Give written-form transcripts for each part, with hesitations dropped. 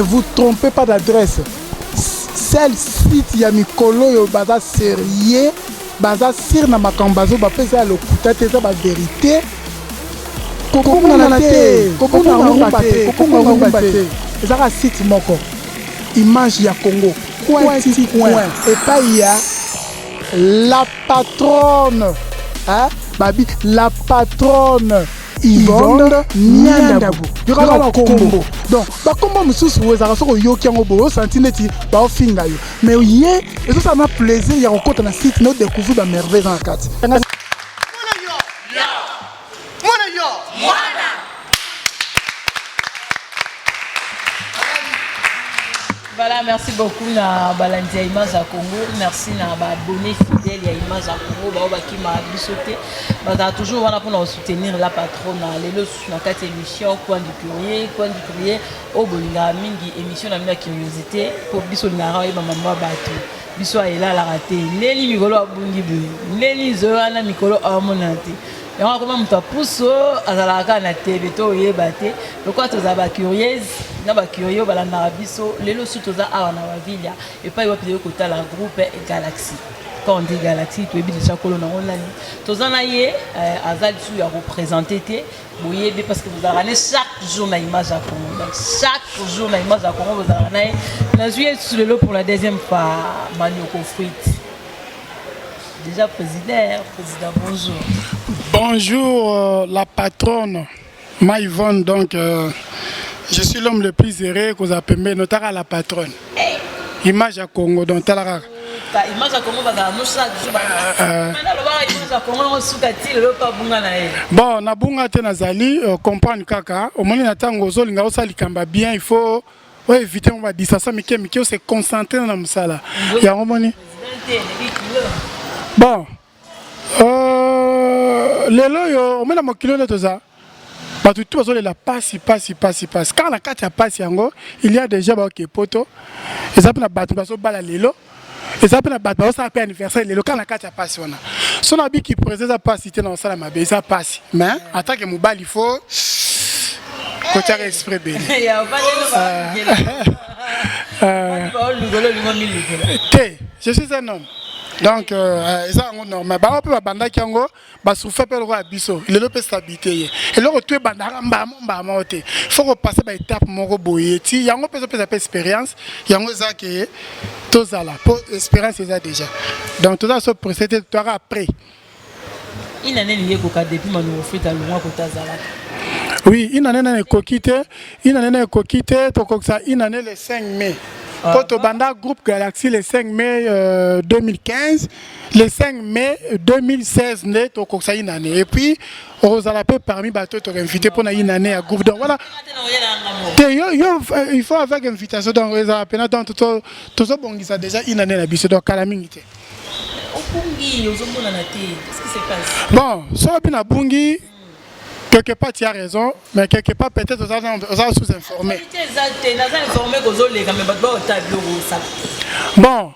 Ne vous trompez pas d'adresse. Seul site ya mikolo oyo baza serieux, baza sur na makambo bazo bapesa ya lokuta te, eza ba verite. Kobungana te, kobunga rumba te, kobunga rumba te. Ezaka site moko. Image ya Congo. Coin ti coin. Epai ya la patronne. Hein? Babi, la patronne. Yvonne Niandabu yokaka bakombo donc bakombo mosusu ezalaka soki oyoki yango boye osanti neti baofinga yo mais ye ezosala na plaisir ya kokota na site na odécouvrir bamerveille eza na kati. Voilà, merci beaucoup na balandi ya Image ya Congo. Merci na ba abonnés fidèles ya Image ya Congo ba bakima biso te. Bazala toujours wana mpona soutenir la patronne lelo susu na kati ya émission Coin du Courrier, Coin du Courrier oyo bolingaka mingi émission na bino ya curiosité mpo biso olingaka oyeba mambo ya bato. Biso ayelalaka te ndeni mikolo abungi boye ndeni zoyo wana mikolo aomonana te yango akoma moto ya puso azalaka kaka na tebe to oyeba te lokola tozala bacurieuse na bacurieux balandaka biso lelo su toza awa na wavilia epai wapi toyei kotala groupe Galaxy. Quand on dit Galaxy, toyebi déjà kolo nango nani. Toza na ye aza lisusu ya représenter te boyebi parce que bozalaka ne chaque jour na Image ya Congo. Donc chaque jour na Image ya Congo bozalaka na ye. Nazwi ye lisusu lelo pour la deuxième fois Manioko Fruit. Déjà président, président bonjour. Bonjour la patronne Maïvonne, donc je suis l'homme le plus heureux qu'on appelle notara la patronne. Hey. Image à Congo, donc talara. Image à Congo bazala no chaque jour. Image à Congo ngo suka ti lelo pa bunga na ye. Bon, na bunga te nazali comprendre kaka, omoni na tango ozolinga osala likambo bien, il faut éviter mo ba distraction mike mike, se concentrer na mosala. Yango moni. Bon, lelo oyo omona mokili nde toza bato tu bazolela pasi pasi pasi pasi kaka na kati ya pasi yango il y a déjà baoke poto eza mpe na bato bazobala lelo eza mpe na bato bazosala mpe anniversaire lelo kaka na kati ya pasi wana so na biki président eza pasi te na kosala mabe eza pasi mais en tant que mobali il faut kotiaka esprit ebele te. Je suis un homme, donc eza yango normal. Bango mpe babandaki yango, basouffre mpe lokola biso. Lelo mpe stabilité ye eloko to ebandaka mbamo mbamo te, faut kopasser baétape moko boye ti yango mpe ezopesa mpe expérience. Yango eza ke tozala mpo expérience eza déjà, donc toza so pressé te, toyaka après. Une année elingi ekoka depuis Manioko Fruit alongwa kota azalaka. Oui, une année nana ekoki te, une année nana ekoki te. Tokokisa une année le 5 mai mpo tobanda groupe Galaxy le 5 mai 2015. Le 5 mai 2016 nde tokokisa une année et puis okozala mpe parmi bato oyo tokoinvite mpona une année ya groupe. Donc voilà te, yo, yo il faut avec invitation, donc ezala pena. Donc tozobongisa déjà une année na biso, donc kala mingi te. Obungi, ozomonana te, qu'est-ce qui se passe? Bon, soki mpe nabungi quelque part, tu as raison, mais quelque part peut-être oza sous-informé. Eza te, naza informé kozoleka, mais bato baota biloko osala. Bon,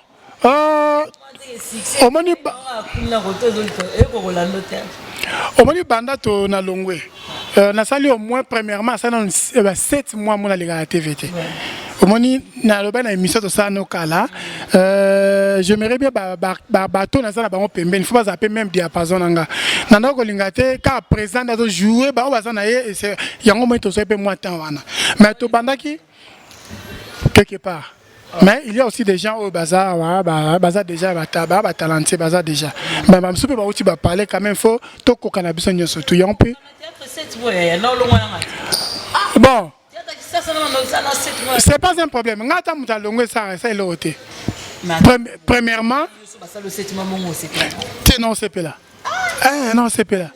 omoni kuna koto ekokolanda te. Omoni, banda to na longwe, nasali au moins, premièrement asali nanu 7 mois mo nalekaka na TV te. Omoni, naloba na émission tosala no kala, j'aimerais bien bato naza na bango pembeni, faut bazala mpe même diapason na nga. Nanda kolinga te kaka président nde azojoue, bango baza na ye. Yango moi tozwi mpe mwa temps wana, mais tobandaki quelque part. Mais il y a aussi des gens oyo baza awa, baza déjà batalentueux, baza déjà, mais bamosusu mpe bauti baparler quand même, faut tokoka na biso nyonso tu yango mpe. Bon, c'est pas un problème. Nga ata moto alongo esaka esa eloko te. Premièrement te, non, osepela, non, osepela,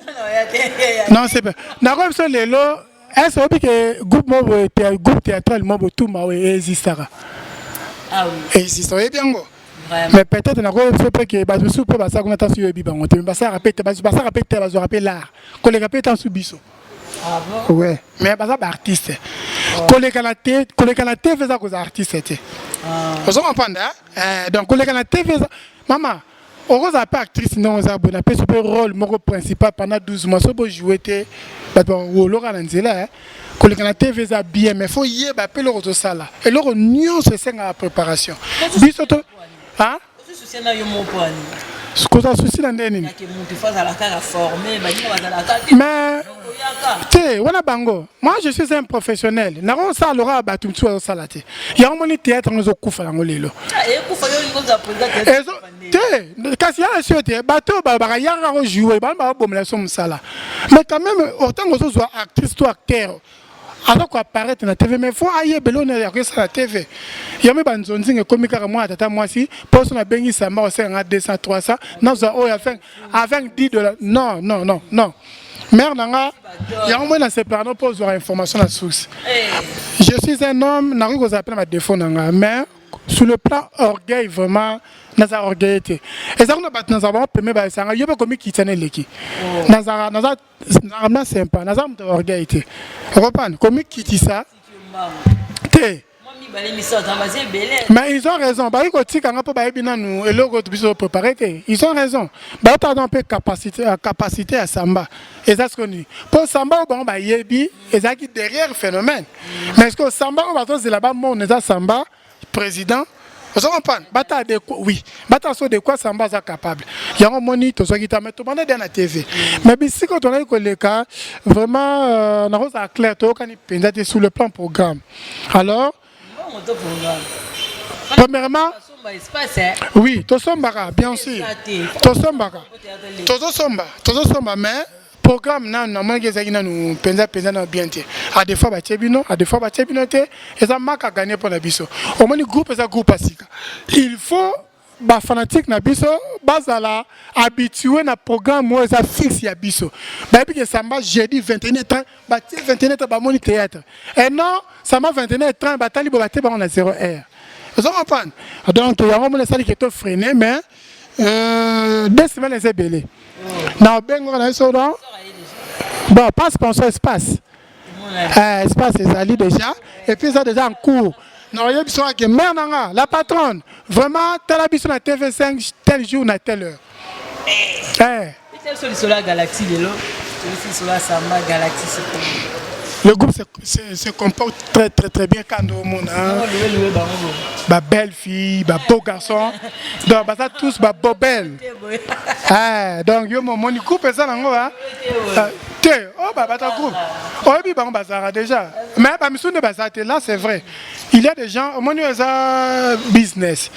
non, osepela. Nakoyi biso lelo ese oyebi ke groupe moko boye, groupe théâtral moko botumba oyo existaka, existe, oyebi yango. Mais peut-être nakoyebi biso mpe ke bato mosusu mpe basala kuna, ntanso oyebi bango te, mais basalaka mpe te, basalaka mpe te, bazwaka mpe l'art koleka mpe ntanso biso. Ouais, mais baza baartiste koleka na te, koleka na TV eza kozala artiste te. Ozo comprendre? Donc koleka na TV eza mama. Okozala mpe actrice ndenge oza boye, napesi mpe rôle moko principal pendant 12 mois, soki bojoue te, bato bakoloka na nzela. Koleka na TV eza bien, mais faut yeba mpe eloko tozosala. Eloko nyonso esengaka préparation. Biso to kozala souci na nde nini? Mais te, wana bango. Moi, je suis un professionnel, nakosala lokola bato mosusu bazosala te. Yango moni théâtre ngo ezokufa yango lelo te. Kasi ya sio te, bato oyo balobaka yaka kojoue, bango babomela biso mosala. Mais quand même, otango ozozwa actrice to acteur, aza koapparaître na TV, mais faut ayebela oyo akosala TV. Yango banzonzinga ekomi kaka mwana tata mwasi mpo so nabengi Samba, osenganga 200, 300, nazwa oyo avec 10 dollars. Non, non, non, non, mère na nga, yango moi nasepelaka mpo ozwaka information na source. Je suis un homme, nakoki kozala mpe na badéfaut na nga, mais sur le plan orgueil, vraiment naza orgueil te. Eza kuna bato nazala bango peme, bayesanga yo mpe komikitisa na eleki. Nazala naza na sympa, naza moto ya orgueil te, okopane komikitisa te. Mais ils ont raison, bayi kotikanga mpo bayebi nanu eloko biso préparé te. Ils ont raison, baotala mpe capacité ya Samba eza siko nini, mpo Samba oyo bango bayebi ezalaki derrière phénomène. Mais ce Samba oyo bazozela bamona eza Samba président, ozo comprendre? Bata de quoi? Oui, bata so de quoi Samba aza capable. Yango moni tozwaki ta, mais tobanda dia na TV, mais bisika tozalaki koleka, vraiment nakozala clair, toyokani mpenza te sur le plan programme. Alors premièrement, oui, tosombaka, bien sûr, tosombaka, tozosomba, tozosomba, mais programme nanu namonaki ezalaki nanu mpenza mpenza na bien te. A des fois batie bino, a des fois batie bino te. Eza manque à gagner mpo na biso. Omoni groupe eza groupe ya sika, il faut bafanatique na biso bazala habitué na programme oyo eza fixe ya biso. Bayebi ke Samba jeudi 21h30, batie 21h, bamoni théâtre, et non Samba 21h30, batali bo batie bango na 0 heure. Ozo comprendre? Donc yango mona esali ke to freiner, mais 2 semaines eza ebele na obengoka na biso. Donc bon, pas sponsor, espace, espace ezali déjà, et puis eza déjà en cours. Na oyebi biso kaka, mère na nga, la patronne, vraiment tala biso na TV5 tel jour na telle heure. Eh. Lisolo ya Galaxie lelo, lisolo ya Samba Galaxie. Le groupe se comporte très très très bien quand on a ba belle fille, ba beau garçon. Donc baza tous ba beau belle. Ah, donc yo momoni groupe eza nango hein. Te, oh ba bata groupe. Oyebi bango bazalaka déjà. Mais ba misu nde baza te là, c'est vrai. Il y a des gens, omoni eza business.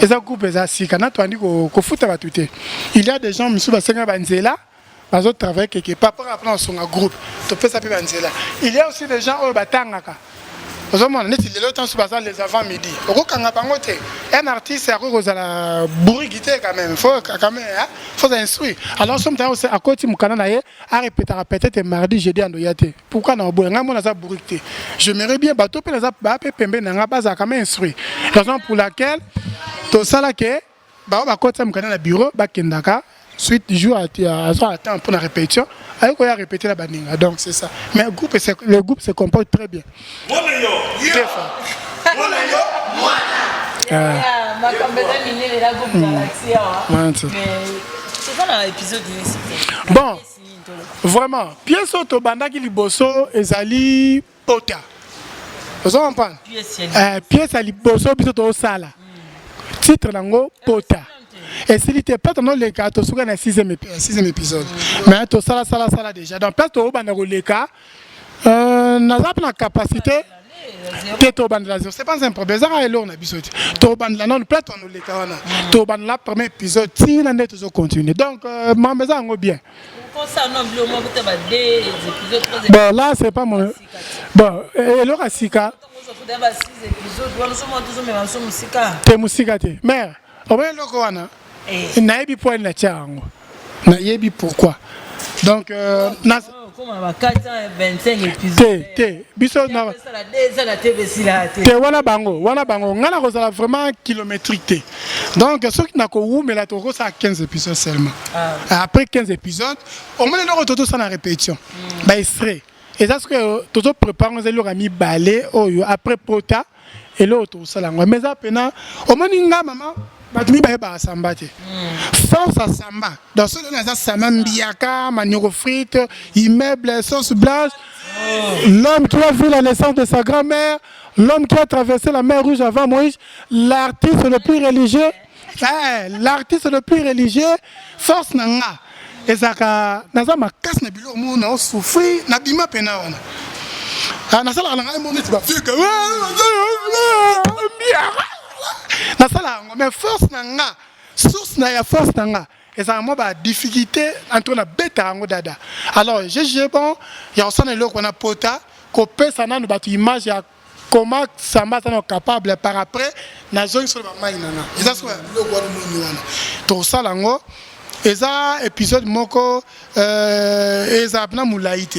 Eza groupe eza sika na toandi kofuta bato te. Il y a des gens misu basenga banzela, bazotravaille quelque part mpo mpona kosonga groupe, topesa mpe banzela. Il y a aussi des gens oyo batangaka, ozomona neti lelo ntanso baza les avant midi, okokanga bango te. Un artiste akoki kozala bourriki te quand même, faut quand même, hein, faut instruire. Alors so moto akoti mokanda na ye, arépétaka peut-être mardi, jeudi, andoya te. Pourquoi na oboya? Ngai mona aza bourrique te. J'aimerais bien bato mpe naza baa mpe pembeni na ngai bazala quand même instruit, raison pour laquelle tosala ke bao bakotisa mokanda na bureau, bakendaka suite jour azwa temps pour la répétition, aye koya répéter la baninga. Donc c'est ça, mais groupe, le groupe se comporte très bien. Makambo eza minene na groupe Galaxie awa. Toza na épisode. Bon, vraiment, pièce oyo tobandaki liboso ezali pota, ozo comprendre? Pièce ya liboso biso tozosala, titre nango Pota. Esili te, peut noleka, tosuka na sixième épisode, mais tosala sala sala déjà. Donc place tobanda koleka, naza mpe na capacité te. Tobandela zéro, c'est pas un problème, ezaka eloko na biso te. Tobandela nano place tonoleka wana, tobandela premier épisode ntina nde tozocontinue. Donc mambo eza yango bien. Bon, là c'est pas mon bon eloko ya sika te, mosika te. Mare oboyi eloko wana, nayebi mpo ani natia yango, nayebi pourquoi. Donc te te, biso te, wana bango, wana bango. Ngai nakozala vraiment kilométrique te. Donc soki nakowumela, tokosala 15 épisodes seulement. Après 15 épisodes, omoni eloko totosala na répétition, baextrait eza soki tozoprépare, eza eloko ya mibale oyo après Pota, eloko tokosala yango. Mais eza mpena, omoni nga mama. Bato mingi bayebaka samba te. Force ya samba, donc soki naza samba mbiaka, manioko frite, immeuble, sauce blanche, l'homme qui a vu la naissance de sa grand-mère, l'homme qui a traversé la mer Rouge avant Moïse, l'artiste le plus religieux, eh, l'artiste le plus religieux. Force na nga ezalaka naza makasi na biloko moko na osouffrir, nabima mpena wana. Ah, nasalaka na ngai mo neti bafike mbiaka, nasala yango, mais force na nga, source na ya force na nga ezalaka mwa badifficulté entre nabeta yango dada. Alors j'ai bon ya kosala eloko wana, pota kopesa nanu bato image ya comment samba aza na capable. Par après nazongi solo bamai na nga, eza soko ya biloko wana omoni wana tokosala yango. Eza épisode moko ezala mpena molai te,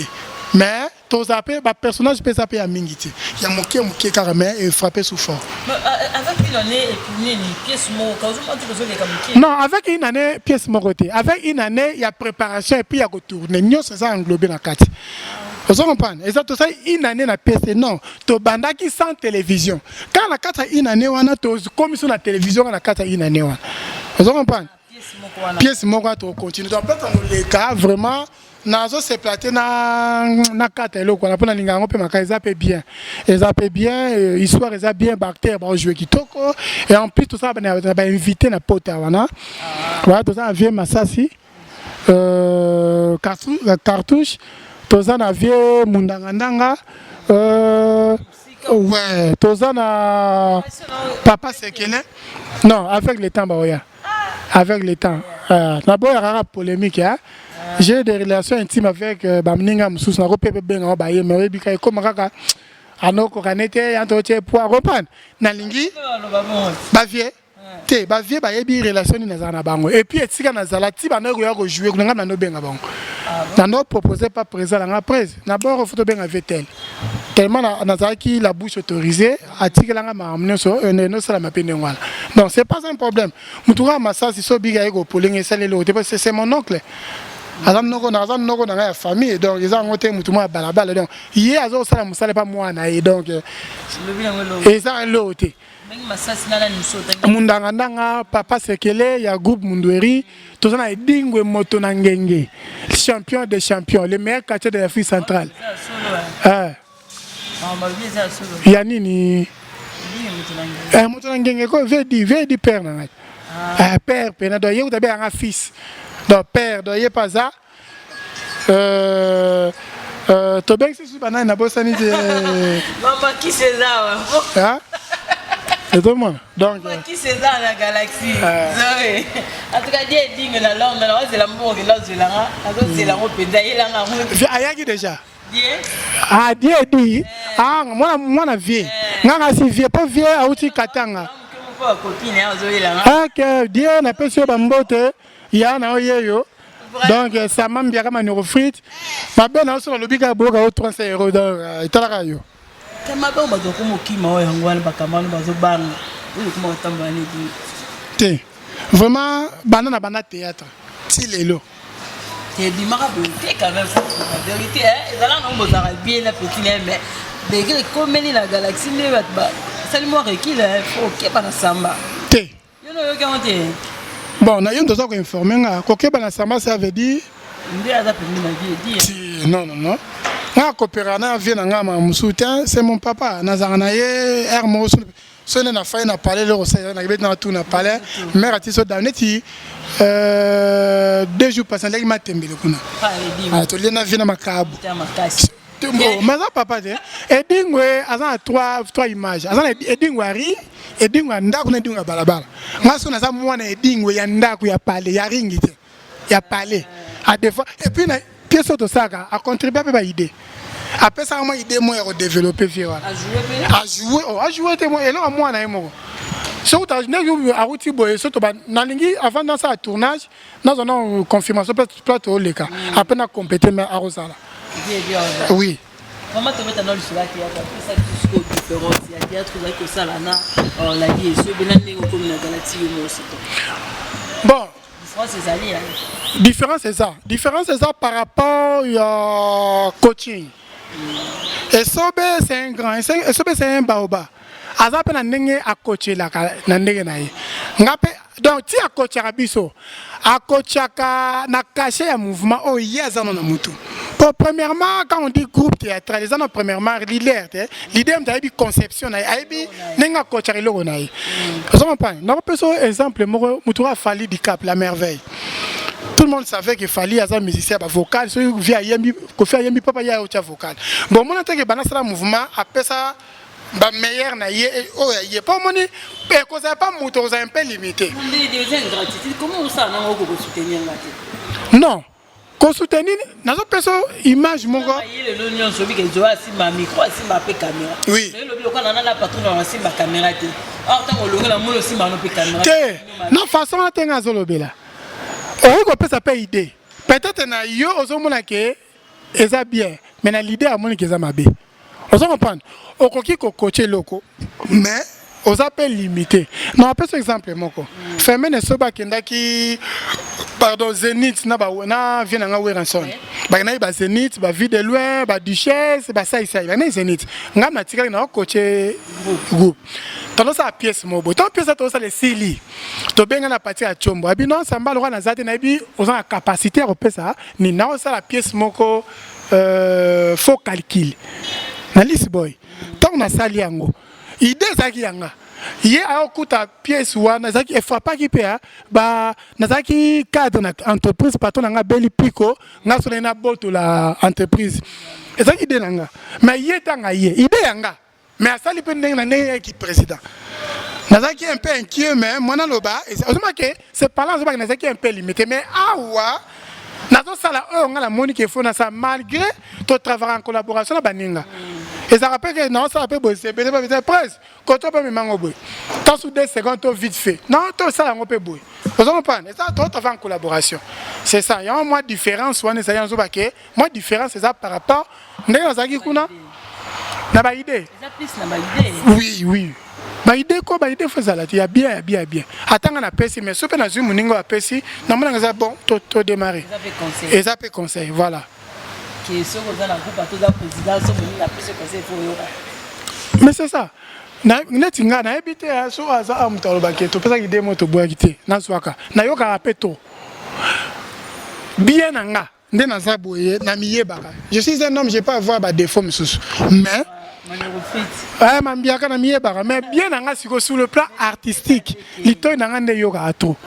mais tozala mpe bapersonnage mpe eza mpe ya mingi te, ya moke moke kaka, mais efrappe sous fort. Avec une année nini, pièce moko ozoleka moke? Non, avec une année pièce moko te, avec une année ya préparation et puis ya kotourne, nyonso eza englobé na kati, ozo comprendre. Eza tosali une année na pièce, non, tobandaki sans télévision. Kaka na kati ya une année wana tokomi so na télévision, kaka na kati ya une année wana, ozo comprendre. Pièce moko wana tokocontinue, donc peut koleka vraiment nazosepela te na kati ya eloko wana mpo nalinga yango mpe makasi. Eza mpe bien, eza mpe bien, histoire eza bien, baacteur baojouer kitoko et en plus tosala na bainvité na pota wana. Voilà, toza na vieux Masasi Cartouche, toza na vieux Mundangandanga, ouais, toza na papa Sekele. Non, avec le temps baoya, avec le temps. Naboya kaka polémique, hein? J'ai des relations intimes avec baninga mosusu, nako mpe benga baye, mais oyebi ka ekóma kaka anokoka nete yanto otie po comprendre. Nalingi bavieux te, bavieux bayebi relation nini nazala na bango et puis esika nazala ti bando koya kojouer kuna, ngai nando obenga bango, nando propose pas présent nanga prese d'abord faut tobenga vieux tel. Tellement nazalaki la bouche autorisée, atikelanga makambo nyonso enosalama mpe ndenge wana. Donc c'est pas un problème. Motu kaka Masasi so obika ye kopolinga esaleli oyo te, parce que c'est mon oncle, aza noko, aza noko na ngai ya famille. Donc eza yango te motu moko ya balabala. Donc ye aza kosala mosala epa mwana ye, donc eza eloko te. Mundangandanga, papa Sekele ya groupe Mundweri, toza na Edingwe, moto na ngenge, champion des champions, le meilleur quartier de l'Afrique centrale. Ya nini, moto na ngenge ko vedi père na ngai, père pena. Donc ye kuta abenganga fils, donc père, donc ye mpe aza tobengisi susu banani, nabosani te. Ezomona donc Kisi eza na galaxie zoe. En tout cas die Edingo na Londres, nazozela mbongo, kenda ozelanga, nazozela yango mpenza, yelanga yango. Ayaki déjà. Die. Ah, die edi, ah, mwana mwana vieux nganga si vieux mpo vieux auti Katanga. Mpo bacopine azoyelanga. Ok, die napesi yo bambote ya na oye yo. Donc sama mbiaka, manioko frite mabe na yo so nalobi kaka boyoka yo 300 euro, donc etalaka yo. Kama bango bato bakoma okima oyo yango wana, bakama wana bazobanga oyo okoma kotambola neti. Te, vraiment, banda na banda théâtre ti lelo. Ebimaka boye te quand même, la vérité ezala nango bozalaka bien na petit na ye, mais degré ekomeli na galaxie nde bato basali mwa recul, faut okeba na samba. Te. Yo na oyoki yango te? Bon, na yo toza koinforme nga kokeba na samba, ça veut dire Nde aza pembe na vie edi. Ti, non, non, non, nga kopera na vie na nga makambo mosusu te. C'est mon papa, nazalaka na ye aire moko so nde nafai na palais, eloko nakebeti na tu na palais mare ati so da neti 2 jours passé aleki matembele kuna. Tolie na vie na makabo. Makasi. Mais aza papa te. Edingwe aza na trois images: aza na Edingwe ya ring, Edingwe ya ndako na Edingwe ya balabala. Nga so naza mwana Edingwe ya ndako, ya palais, ya ringi te, ya palais a des fois. Et puis na pièce oyo tosalaka, acontribue mpe baidée, apesaka mwa idée moko ya kodévelopper vie wana. Ajoue, oh, ajoue te eloko mwana ye moko soki ndenge awuti boye so toba nalingi avant nasala tournage, nazwa na confirmation mpe tooleka après na compléter, mais akozala, oui. Mama, tobeta na lisolo ya théâtre. Apesa biso différence ya théâtre ozalaki kosala na la vie esobe na ndenge okomi na galaxie yo mosi. Bon. Différence ezali ya Différence eza, différence eza par rapport ya coaching. Esobe c'est un grand, Esobe c'est un baoba, aza mpe na ndenge akocelaka na ndenge na ye. Nga mpe Donc ti akotiaka biso, akotiaka na cachet ya mouvement oyo ye aza no na mutu. Po premièrement, quand on dit groupe théâtral, eza no premièrement leader te. Leader moto ayebi conception na ye, ayebi ndenge akotiaka eloko na ye. Ozo comprendre? Nakopesa yo exemple moko, moto oyo Fally Dicap la Merveille. Tout le monde savait que Fally aza musicien ba vocal, soki vi ayembi, Koffi ayembi, papa ye ayotia vocal. Bon, omona te ke banda asala mouvement, apesa ba meilleur na ye oyo ya ye, mpo omoni ekozala pa moto okozala un peu limité. Eza ingratitude. Comment osala nango okokosoutenir nga te? Non, kosoutenir, nazopesa image moko. Ye lelo nyonso obika ezoa asimba micro, asimba mpe caméra. Elobi lokola nana la patron na asimba caméra te, or ntango olongi na moni osimba no mpe caméra. Te, na façon wana te nga azolobela. Okoki kopesa mpe idée, peut-être na yo ozomona ke eza bien, mais na leader amoni ke eza mabe. Ozo comprendre? Okoki kokotia eloko, mais oza mpe limité. Na apesa exemple moko, Femene so bakendaki, pardon, Zénith na ba na vie na nga Werrason, bakendaki ba Zénith, ba Vie de Loin, ba Duchesse, basaisai, bakendaki Zénith. Ngai natikali na okotie groupe, tozosala pièce moko boye. Ntango pièce tozosala esili, tobenga na parti ya Tshombo, abi non, Samba, lokola naza te, nayebi oza na capacité ya kopesa nini, naosala pièce moko, faux calcul na lisi boy. Ntango nasali yango, idée ezalaki yanga, ye ayokuta pièce wana ezalaki efrapaki mpe ba nazalaki cadre na entreprise, patron na nga abeli piko, nga so naye nabotola entreprise. Ezalaki idée na nga, mais ye ntanga ye idée ya nga, mais asali mpe ndenge na ndenge yaki président. Nazalaki un peu inquiet, mais mwana aloba ozomaki ke c'est parlant, azobaki nazalaki un peu limité, mais awa nazosala oyo nga namoni ke faut nasala, malgré totravaille en collaboration na baninga. Ezalaka mpe ke naosala mpe boye, sebele mpe presse koto mpe memango boye, tant sous 2 secondes to vite fait, non, tosala yango mpe boye. Ozo comprendre? Eza totravaille en collaboration, c'est ça. Yango mwa différence wana ezali, nazoba ke mwa différence eza par rapport ndenge nazalaki kuna na baidée. Eza plus na baidée. Oui, baidée ko, baidée faut ezala te ya bien, ya bien, ya bien. Ata nga napesi, mais so mpe nazwi moninga oyo apesi, namonanga eza bon, todémarre. Eza mpe conseil. Eza mpe conseil, voilà. Ke soki oza na groupe, ata oza président, so moninga apesi conseil, faut oyoka. Mais c'est ça. Neti nga nayebi te so aza a moto alobaki topesaki idée mo toboyaki te, nazwaka nayokaka mpe to bien na nga nde naza boye, na miyebaka. Je suis un homme, je peux avoir badéfaut mosusu, mais mambiaka na miyebaka, mais bien na nga sikoyo sur le plan artistique, litoi na nga nde eyokaka trop.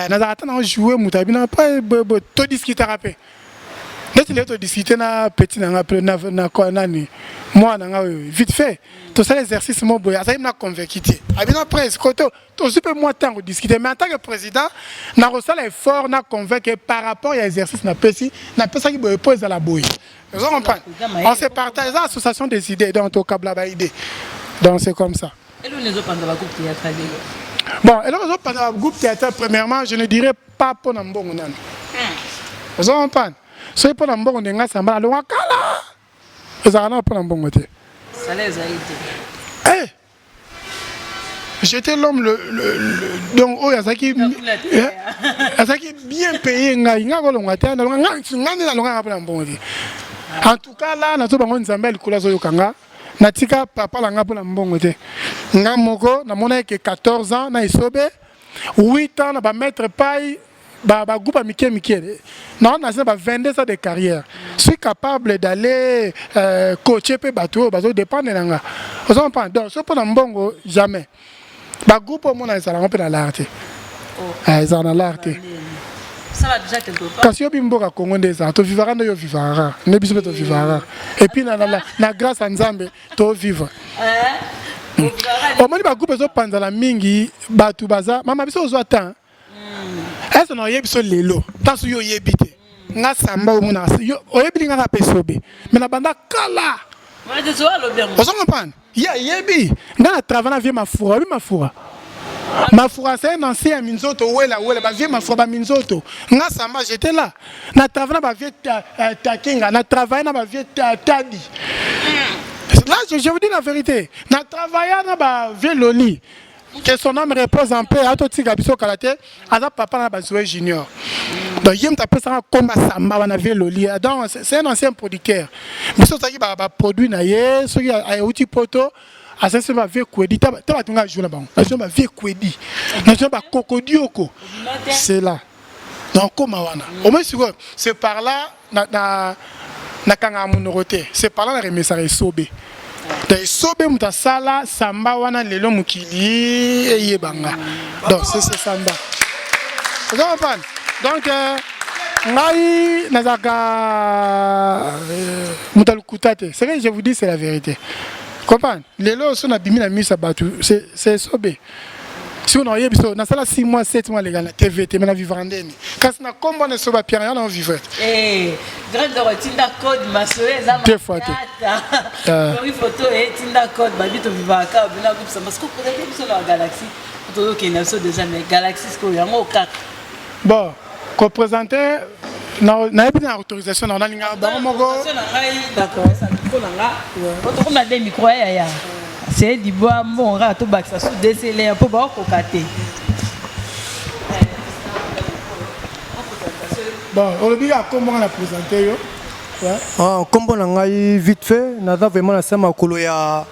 Nazalaka ata na joue moto abi na après todiskutaka mpe, neti lelo todiskute na petit na nga mpe na nani, mwana na nga oyo, vite fait tosala exercice mo boye, azali na convaincu te, abi na presse koto tozwi mpe mwa ntango discuter. Mais en tant que président, nakosala effort na convaincre par rapport ya exercice napesi, napesaki boye mpo ezala boye. Ozo comprendre? On se partage, eza association des idées, donc tokabla ba idée, donc c'est comme ça. Eloni ezopanza bagroupe théâtral lelo? Bon, eloko ezopanza bagroupe théâtral, premièrement, je ne dirais pas mpo na mbongo nano. Ozo comprendre? Soki mpo na mbongo, ndenge asamba alongwa kala, ezalaka nano mpo na mbongo te. Salaire ezali te. Eh! J'étais l'homme le donc oyo azalaki azalaki bien payé. Ngai ngai kolongwa te, ngai nde nalongaka mpo na mbongo te. En tout cas là, nazo bango Nzambe ya likolo azoyoka nga, natika papa na nga mpo na mbongo te. Nga moko namonaki ke 14 ans na esobe, 8 ans na bamaître pai, bagroupe ya mike mike, non, naza ba 22 ans de carrière, suis capable d'aller coacher mpe bato oyo bazodépendre na nga. Ozo comprendre? Donc so mpo na mbongo, jamais. Bagroupe omona ezalanga mpe na lar te, ezala na lar te. Kasi yobi mboka Congo nde ezala, tovivaka nde yo vivaka kaka nde biso mpe tovivaka kaka, et puis na grâce ya Nzambe tovivre. Omoni bagroupe ezopanzana mingi, bato baza mama biso ozwa temps ese na oyebi so lelo ntanso yo oyebi te. Nga Samba omonaka oyebi lingaka mpe sobe, mais na banda kala. Ozo comprendre? Ye ayebi nga na travail na vieux Mafura. Oyebi Mafura? Mafura, c'est un ancien ya minzoto, wela wela, bavieux Mafura, baminzoto. Nga Samba, j'étais là na travail na bavieux Takinga, na travail na bavieux Tadi. Là, je vous dis la vérité, na travaille na bavieux Loli, que son âme repose en paix. Atotika biso kala te, aza papa na bazoe junior. Donc ye moto apesaka komba Samba wana, vieux Loli. Donc c'est un ancien producteur. Biso tozalaki baproduit na ye. Soki auti poto, Asalisi ba vieux Kwedi ta bato nga ajoue na bango. Ajoue ba vieux Kwedi. Na joue ba Kokodioko. C'est là. Donc koma wana. Au moins sikoyo c'est par là na na nakangaka monoko te. C'est par là na remesaka esobe. Donc esobe moto asala samba wana lelo mokili eyeba nga. Donc c'est c'est samba. Ozo comprendre? Donc euh, ngai nazalaka euh, moto ya lokuta te. Ce que je vous dis c'est la vérité. Comprendre? Lelo so nabimi na miso ya bato c'est c'est esobe. Sikoyo nakoyebi so nasala 6 mois 7 mois aleka na TV te mais na vivre ndeni kasi na kombo na esobe apiana ya na vivre te. Eh, grand doro tinda code masolo eza Deux fois te. Tori photo e tinda code babi to vivaka bina groupe samba siko présenter biso na galaxie tozokende biso déjà mais galaxie sikoyo yango kaka. Bon, ko présenter nayebi na autorisation na nalingaka bango moko na ngai nakopesa micro na nga po tokoma de micro ya yaya c'est dibwa mbongo kaka tobakisa su dclr mpo baokoka te. Bon, olobi kaka kombo nga na présente yo. Ah, kombo na ngai vite fait naza vraiment na se makolo ya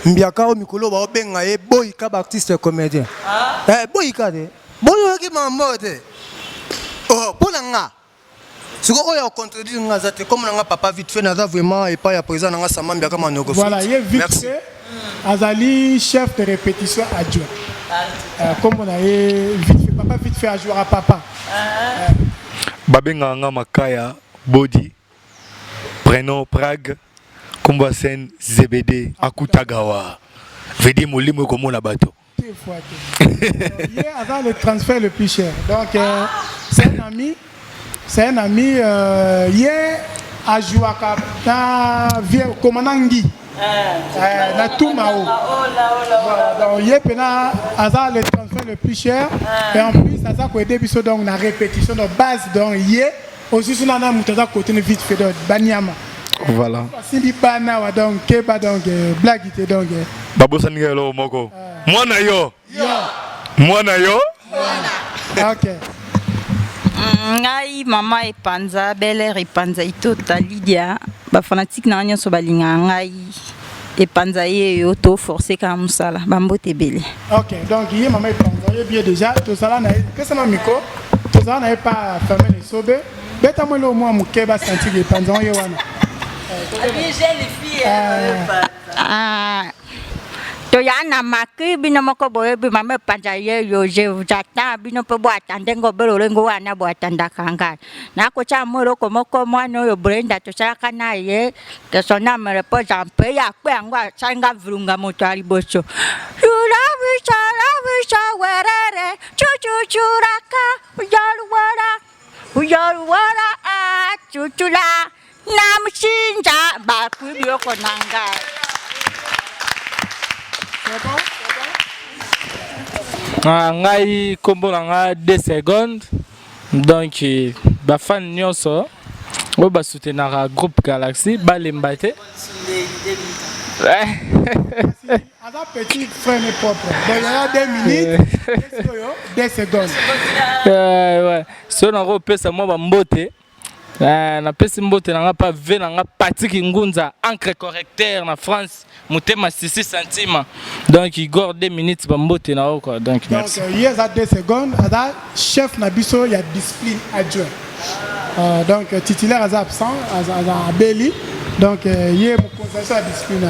mbiaka oyo mikolo baobenga ye boyika ba artiste comédien. Ah. Eh, boyika te. Boyoki mambo te. Oh, mpo na nga sikoyo oyo akontredire nga aza te comme na nga papa vite fait naza vraiment epai ya président na nga Samba Mbiaka Manoko. Voilà, ye vite fait azali chef de répétition adjoint. Kombo na ye vite fait papa vite fait ajouera papa. Babengaka nga Makaya Body prénom Prague kombo ya scène Zebede Akutagawa veut dire molimo ekomona bato. Deux fois te. Ye aza le transfert le plus cher. Donc euh, c'est un ami, c'est un ami euh, ye ajouaka na vieux commandant Ngui. Euh, na Tumao. Voilà, donc ye pena aza le transfert le plus cher et en plus aza ko aider biso donc na répétition donc base donc ye osusu na na moto aza côté ne vite fait donc banyama. Voilà. Asimbi bana wa donc keba donc euh, blague te donc euh, Babosani ngai eloko moko. Mwana yo. Mwana yo. Ok. Ngai mama epanza bel air epanza itota Lydia ba fanatique na nga nyonso balingaka ngai epanza ye yo to forcer kaka mosala ba mbote ebele. Ok donc ye mama epanza oyebi ye dejà tozala na ye pesa na micro tozala na ye pa famille esobe beta mwa eloko mwa moke ba sentir que epanza ngo ye wana. Ah, toya na maki bino moko boyebi mama epanza yeyo je vous attends bino mpe boatande ngo be lolenge wana boatandaka ngai nakotya mwa eloko moko mwana oyo Brenda tosalaka na ye que son âme repose en paix ye akpe yango asali nga vulunga moto ya liboso Lulabisa labisa werere chuchuchuraka ujaluwala ujaluwala ah, chuchula na mushinja bakwi biloko na ngai. Ah, ngai kombo na nga 2 secondes donc ba fan nyonso oyo basoutenaka groupe Galaxy balemba te. Aza petit frère ne propre. Donc il y a 2 minutes, 2 secondes. Ouais, so nakopesa mwa bambote. Eh, napesi mbote na nga pa ve na nga Patrick Ngunza encre correcteur na France motema sisi centime donc Igor 2 minutes ba mbote na yo quoi donc merci. Donc ye aza 2 secondes aza chef na biso ya discipline adjoint. Euh, donc titulaire aza absent aza aza abeli donc euh, ye mokonzi na biso ya discipline.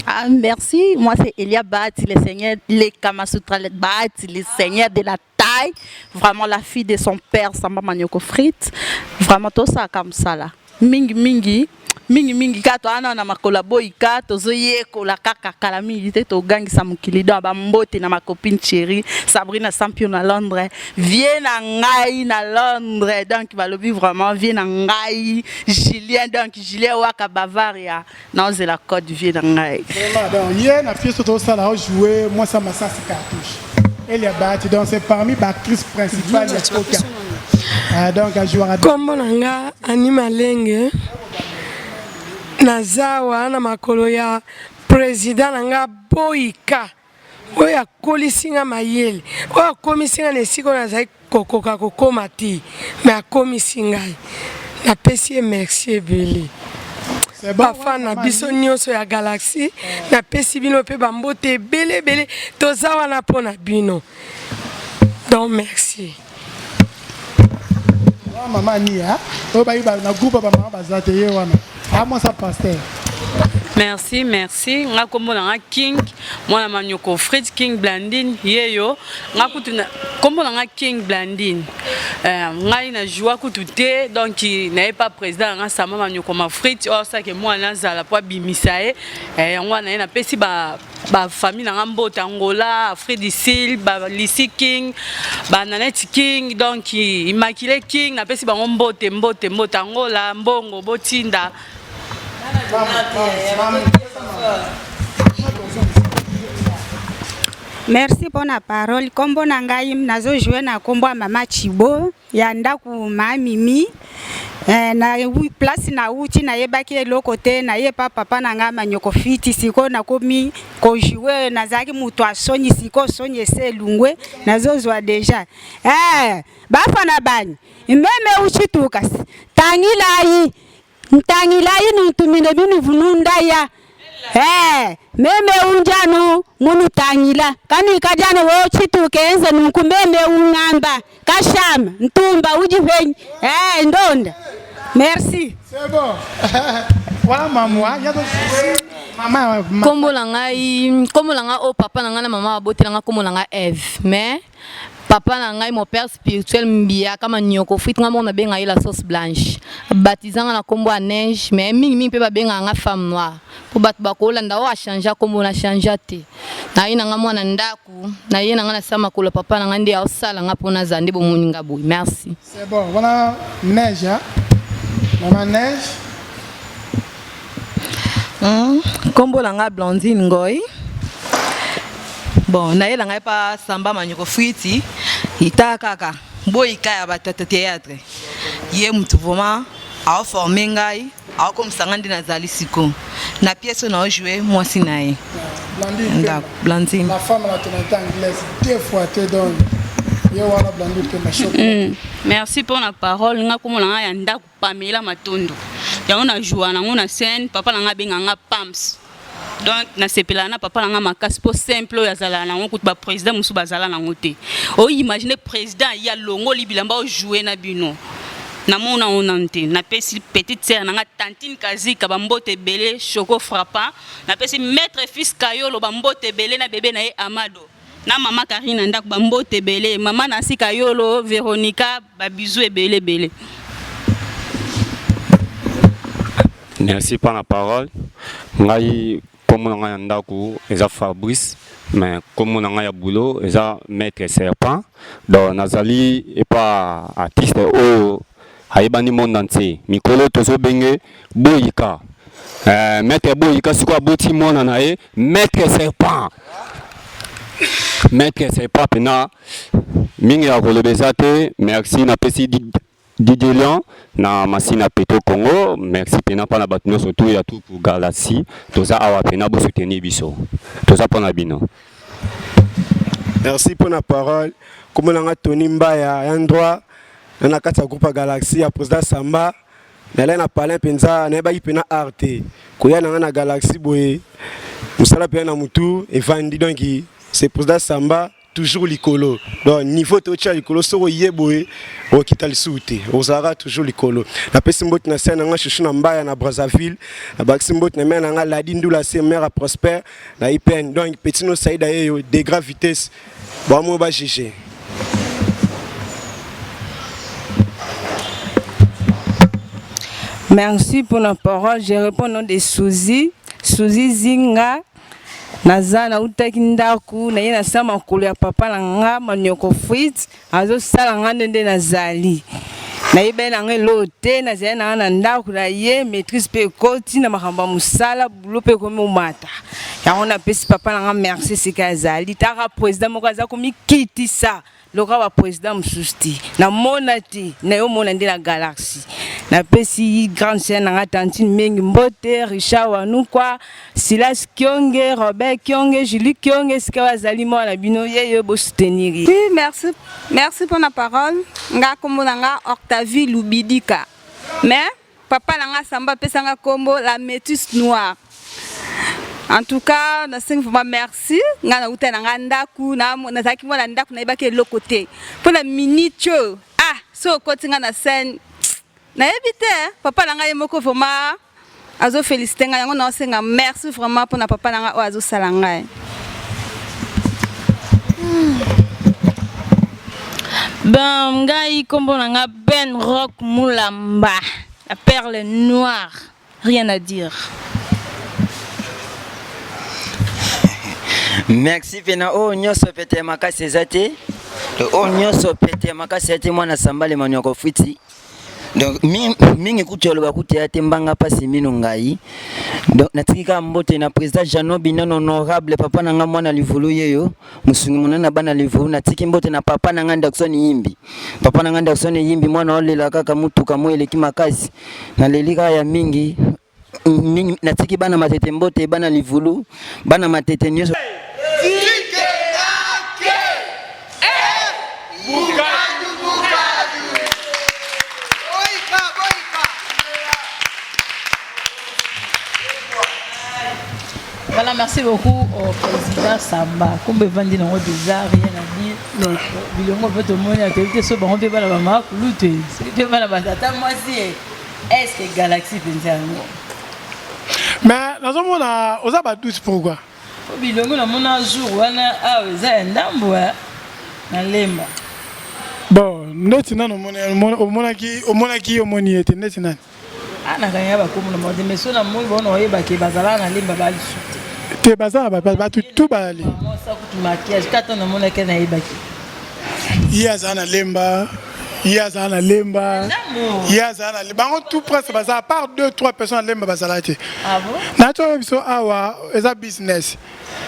Ah, merci. Moi, c'est Elia Bahati, le seigneur, les Kamasutra Bahati, le seigneur de la taille. Vraiment, la fille de son père, Samba Manioko Frites. Vraiment, tout ça comme ça là. Mingi, mingi. Mingi, mingi, ka to ana na makola boyika, tozoyekola kaka kala mingi te togangisa mokili donc ba mbote na ma copine chérie Sabrina Sampio na Londres, vie na ngai na Londres donc balobi vraiment vie na ngai Julien donc Julien Waka Bavaria naozela code vie na ngai. Vraiment donc ye na pièce tozosala ojouer mwasi ya masasi cartouche Elia Bahati donc c'est parmi ba actrice principale ya Koka. Ah, donc ajouaka Kombo na nga Annie Malenge naza wana na makolo ya president na nga Boyika oyo akolisi nga mayele oyo akomisi nga na esika oyo nazali kokoka kokoma te mais akomisi ngai napesi ye merci ebele. Bafan na biso nyonso ya Galaxie, napesi bino mpe bambote ebele ebele, toza wana mpo na bino. Donc merci. Mama Nia, oyo bayi na groupe ba mama baza te ye wana. Ah moi ça pasteur. Merci, merci. Nga kombo na nga King, mwana manyoko Fritz King Blandine yeyo. Nga kutu na kombo na nga King Blandine. Euh, ngai na joie kutu te donc naye pas président na nga Sama manyoko ma Fritz oyo asake mwana azala po abimisa ye. Eh, yango wana ye napesi ba ba famille na nga mbote Angola, Afrique du Sud, ba Lisi King, ba Nanette King, donc Immaculée King, napesi bango mbote mbote mbote Angola, mbongo botinda. Merci pona parole. Kombo na ngai nazo jouer na kombo ya mama Chibo ya ndaku ma Mimi. Eh, na place na uti nayebaki eloko te naye pa papa na ngai manyoko fiti sikoyo nakomi kojoue nazalaki moto ya soni sikoyo soni ese elungwe nazozwa deja eh, bafana banyi meme uchitukasi tangilayi Ntangilayi nuntumine binu nundaya eh, meme unjanu munutangila kanuikadianu wo tshitukenze nunku meme ungamba kashama ntumba udi penyi eh, ndonda merci. C'est bon. Voilà maman, hein. Yazo mama kombo na ngai kombo na ngai oyo papa na ngai na mama babotela ngai kombo na ngai Eve mais Papa na ngai mon père spirituel Mbiya kama nyoko fuite nga moko nabenga ye la sauce blanche. Baptisa nga na kombo ya neige mais mingi mingi pe babengaka nga femme noire. Po bato bakolanda oyo a changea kombo na changea te. Naye na nga mwana ndaku, naye na nga na sa makolo ya papa na nga nde aosala nga po nazala nde bomoni nga boye. Merci. C'est bon, wana neige hein? Maman neige. Kombo na nga Blandine Ngoy. Bon, nayela ngai pa Samba Manyoko Fruiti, ita kaka boyika ya bato ya théâtre. Ye mutu vraiment aoforme ngai, aokomisa ngai nde nazali siko. Na pièce oyo nao jouer mwasi na ye. Blandine Ndako, Blandine. La femme à la tonalité anglaise, deux fois te donc. Ye wana Blandine Pemba choc. Merci pour la parole. Nga kombo na ngai ya ndako Pamela Matondo. Yango na joua nango na scène, papa na nga abenga nga Pams. Donc nasepelaka na papa na nga makasi po simple oyo azalaka nango kutu ba président mosusu bazala nango te. O imagine président ye alongoli bilamba o jouer na bino. Namona yango nanu te. Napesi petite sœur na nga tantine Kazika ba mbote ebele, Choco frappant. Napesi maître fils Kayolo ba mbote ebele na bebe na ye Amado. Na mama Karine na ndako ba mbote ebele, mama Nancy Kayolo, Veronica ba bisous ebele ebele. Merci pour la parole. Ngai kombo na ngai ya ndako eza Fabrice mais kombo na ngai ya boulot eza Maître Serpent. Donc nazali epa artiste oyo ayebani monde entier. Mikolo tozobenge Boyika. Eh, Maître Boyika sikoyo aboti mwana na ye Maître Serpent. Maître Serpent pena mingi ya koloba eza te. Merci napesi Didier Lion na Masina Petro Congo. Merci pena mpona bato nyonso tu ya troupe Galaxie. Toza awa pena bo soutenir biso. Toza mpona bino. Merci pour la parole. Kombo na nga Tony Mbaya, ya droit na kati ya groupe ya Galaxie ya président Samba. Nalai na palin mpenza, nayebaki mpena art te. Koya na nga na Galaxie boye, mosala mpenza na mutu evandi donc c'est président Samba toujours likolo. Donc niveau totia likolo soki oye boye okita lisusu te, ozalaka toujours likolo. Napesi mbote na sœur na nga Chouchou na Mbaya na Brazzaville, nabakisi mbote na mère na nga Ladi Ndula se mère ya Prosper na IPN. Donc petit no Saïda yeyo degré vitesse bamo ba juger. Merci pour la parole. Je réponds au nom de Suzy. Suzy Zinga. Naza nautaki ndako naye nasala makolo ya papa na nga manioko fruit azosala nga nde nde nazali nayebaki na nga eloko te nazali na nga na ndako na ye maîtrise mpe ekoti na makambo ya mosala bulo mpe ekomi omata yango napesi papa na nga merci esika azali taka président moko aza komikitisa lokola ba président mosusu te namona te naye omona nde na galaxie napesi grande sœur na nga tantine mengi mbote richard wanukwa silas kionge robert kionge julie kionge esika bazali mwana na bino yeyo bosoutenir ye Oui, merci. Merci pour la parole. Nga kombo na nga Octavie Lubidika. Mais Papa na nga Samba apesa nga kombo la métisse noire. En tout cas, nasengi vraiment merci. Nga nauta na nga ndaku, na nazalaki mwana ndaku nayebaki eloko te. Mpo na minute oyo, ah, so okoti nga na scène, nayebi te, hein. Papa na nga ye moko vraiment azo féliciter nga yango naosenga merci vraiment mpo na papa na nga oyo azosala ngai. Ben ngai kombo na nga Ben Rock Mulamba, la perle noire, rien à dire. Merci pena oyo nyonso pete ya makasi eza te oyo nyonso pete ya makasi eza te mwana sambale manioko fwiti donc mingi kutu aloba kutu ya te mbanga mpasi mino ngai donc natiki kaka mbote na président Jeannot Binano honorable papa na nga mwana livulu yeyo mosungi monene na bana livulu natiki mbote na papa na nga Ndakson Yimbi papa na nga Ndakson Yimbi mwana olela kaka mutuka mo eleki makasi naleli kaka ya mingi mingi natiki bana matete mbote bana livulu bana matete nyonso Voilà, merci beaucoup au président Samba. Comme evandi nango déjà rien à dire. Bilongo pe tomoni atoyebi te so bango mpe bana bamama kulutu soki mpe bana batata mwasi est ce que galaxie mpenza yango mais nazomona oza badoute pourquoi Po bilongi namona jour wana awa eza ya ndambu eh, na lemba. Bon, ndeti nani omonaki omonaki omoni ye te ndeti nani? Ah nakanga ba kombo na bango te mais so na moni bango na oyeba ke bazalaka na lemba ba lisusu te. Te baza na bato tout bayali. Mwasa kutu maquillage kata namonaki nayebaki. Ye azala na lemba ye azala na lemba ye azala na bango tout presque baza à part deux trois personnes na lemba bazala te ah bon? Na to biso awa eza business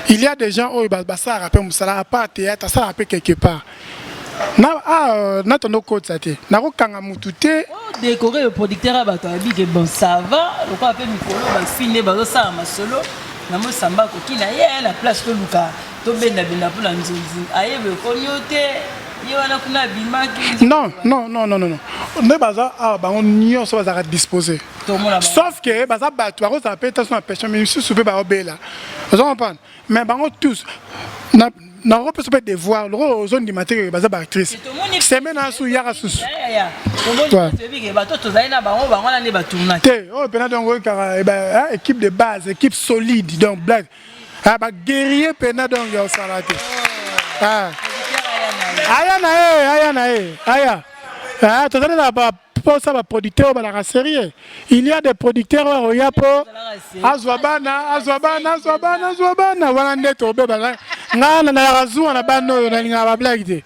il y a des gens oyo basalaka mpe mosala à part théâtre asalaka mpe quelque part na ah, na tondo kotisa te nakokanga mutu te oh, décorer le producteur ya bato abi ke bon ça va lokola mpe mikolo bafinde bazosala masolo na mosamba akoki na ye na place toluka tobendabenda mpo na nzonzi ayeba ekomi yo te ye wana kuna abimaki non non non non non nde baza awa bango nyonso bazalaka dispose sauf que baza bato bakozala mpe taso na peshe mais misusu mpe baobela ozo comprendre mais bango tous nakopesa mpe devoir lokola ozondima te baza baactrice semaine asu yaka susu te oyo mpena donc oyokaka équipe de base équipe solide donc blague Ah, ba guerrier pena donc ya osala te. Ah. Aya na ye, aya na ye, aya. Ah, tozali na ba posa ba producteurs balaka sérieux. Il y a des producteurs oyo akoya po azwa bana, azwa bana, azwa bana, azwa bana wana nde tobeba nga nalaka zuwa na bana oyo nalingaka ba blague te.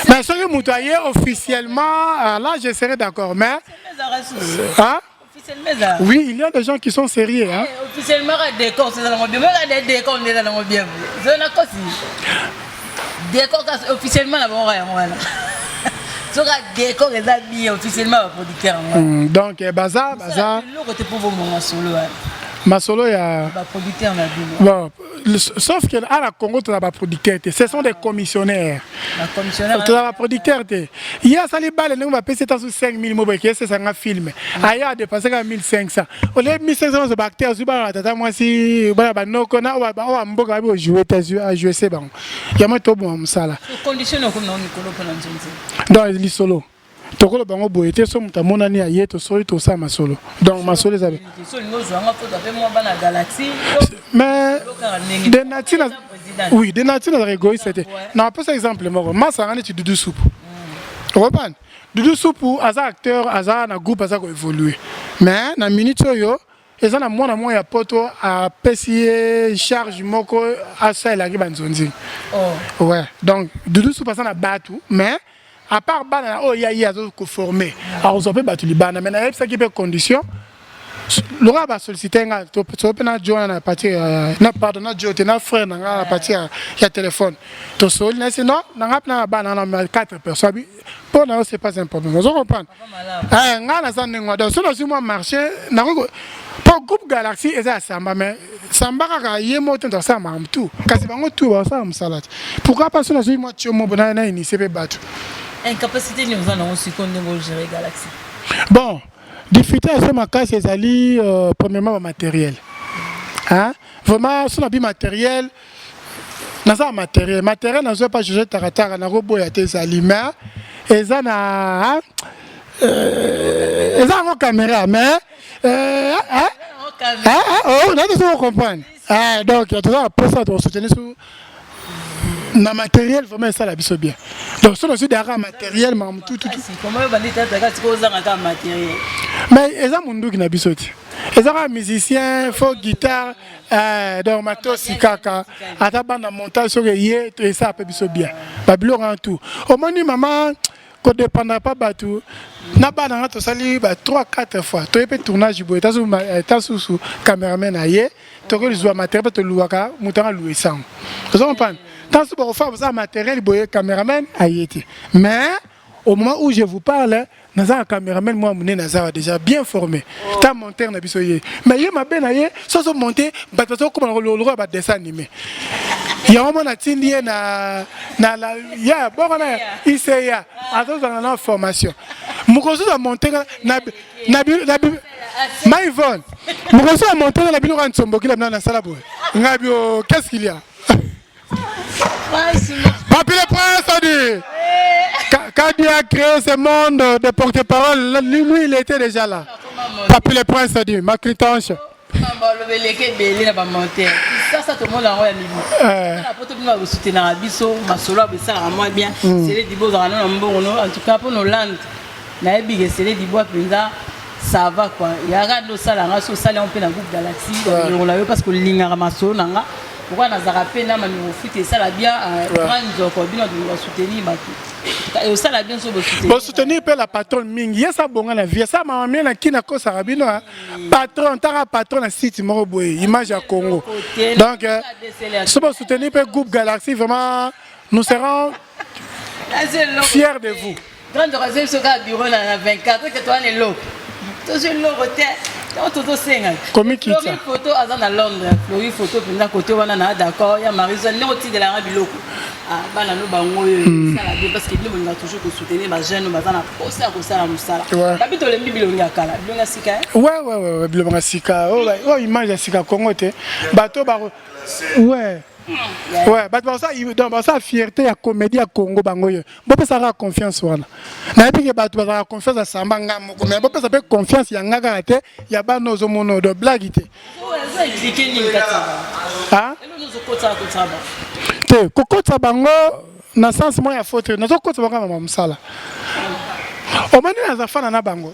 Mais soki moto aye officiellement, ah, là je serai d'accord mais ah Oui, il y a des gens qui sont sérieux. Hein? Eh, officiellement, décor, c'est dans bien. Moi, des décors, on est dans bien. C'est na kosi. Décor, officiellement, la bonne raison. Voilà. soki décor eza bien officiellement baproducteur yango hmm, donc eh, baza baza eloko te mpo bomoma masolo wana masolo ya baproducteur na bino bon sauf que à la Congo toza baproducteur te ce sont des commissionnaires toza baproducteur te ye asali bale ndenge bapesi ata su 5000 mo boye esesa nga film aye adepense kaka 1500 olie 1500 nyonso baacteur azwi bana na tata mwasi bana banoko na oyo ya mboka babi ojoue te ajoue se bango yango toboma mosala donc lisolo tokoloba yango boye te so moto amonani aye tosoli tosala masolo donc masolo eza mais de nature oui de nature nazalaka égoïste te napesa exemple moko masanga neti dudu supu okopana dudu supu aza acteur aza na groupe aza koévolue mais na minute oyo eza na mwana moko ya poto apesi ye charge moko asalelaki banzonzi oh. ouais donc dudu supu aza na batu mais à part bana na oyo ya ye azo koforme akozwa mpe bato libanda mais nayebisaki mpe condition lokola basollicite nga to mpe na jo wana na partir na pardon na jo te na frère na nga na partir ya téléphone tosoli na esi non na nga mpe na bana na 4 personnes abi mpo na yo c'est pas un problème ozo comprendre eh, nga naza ndenge wana donc so nazwi mwa marché nakoki mpo groupe galaxie eza ya samba mais samba kaka ye moko te moto asala makambo tout kasi bango tout basala mosala te pourquoi pas so nazwi mwa tio moko na initie mpe bato incapacité nini oza nango sikoyo ndenge ogere galaxie bon. Difficulté ya so makasi ezali euh, premièrement ba matériel. Hein? Vraiment so na bi matériel naza na matériel, matériel nazwa pa José Taratara nakoboya te ezali mais eza na euh, eza yango caméra mais euh, hein? Hein, hein, oh, nayebi soki comprendre. Ah, donc toza na posa to soutenir su na matériel vraiment esala biso bien. Donc soki ozwi daka matériel makambo tout tout. Comment yo bandi tata kasi ko ozanga kaka matériel. Mais eza munduki na biso ti. Eza kaka musicien, faut guitare, euh, donc matosi kaka ata bana montage soki eye to esala pe biso bien. Ba biloko wana tout. Omoni mama ko dépendre pa batu na bana nga tosali ba 3 4 fois toye pe tournage boye ta susu cameraman aye tokoki zwa matériel pe toluwaka moto anga luwe sango ozo comprendre tant soki bokofa bosala matériel boye cameraman aye te mais au moment où je vous parle naza na cameraman mwa monene aza déjà bien formé ta monteur na biso ye mais ye mabe na ye so azo monte bato bazokoma lokola ba dessin animé yango mona atindi ye na na la ya boko na ICA azozala na formation mokolo mosusu amonte nga na na na ma Yvonne mokolo mosusu amonte nga na biloko ya nsombokila na nasala boye ngai bio qu'est-ce qu'il y a Papi le prince a dit quand Dieu a créé ce monde de porte-parole, lui, il était déjà là. Papi le prince a dit, ma clitanche. Baloba eleki ebele na bamontere kisasa tomona yango ya mibu eh. na poto bino bakosutenaka biso masolo ya esalaka mwa bien hmm. sele dibo ozalaka no na mbongo no en tout cas mpo na hollande nayebi ke sele dibwa mpenza ça va quoi yaka nde osala nga so osali yango mpe na groupe galaxie balongola yo parce que olingaka masolo na nga pourquoi nazalaka mpe na mamiro futi esala bien euh, grand nzoko bino basoutenir bato osala bien so bosoutenir mpe la patronne mingi ye sa bonga na vie sa mama mie na kina akosaka bino patron taka patron na site moko boye image ya Congo donc euh, so bo soutenir pe groupe Galaxy vraiment nous serons fiers de vous grande raison biso kaka bureau na 24 ke towana eloko tozwi eloko te ntango tozosenga komikita photo aza na londres flori photo mpenza kote wana na d'accord ya marisa ndenge otindelanga biloko Ah, bana no bango oyo hmm. esala bien parce que bino bolingaka toujours kosoutenir bajeune oyo baza na posa ya kosala mosala babi tolembi bilongi ya kala bilongi ya sika eh? ouais, ouais, ouais, bilongi ya sika oyo oh, oh, image ya sika congo te bato bako ouais hmm. ouais bato basala fierté ya comédie ya congo bango oyo bopesaka confiance wana nayebi ke bato bazalaka confiance ya samba nga moko mais bopesa mpe confiance ya nga kaka te ya bana ozomona odo blague te te kokotisa bango na sens moko ya faute nazokotisa bango mama mosala omoni naza fana na bango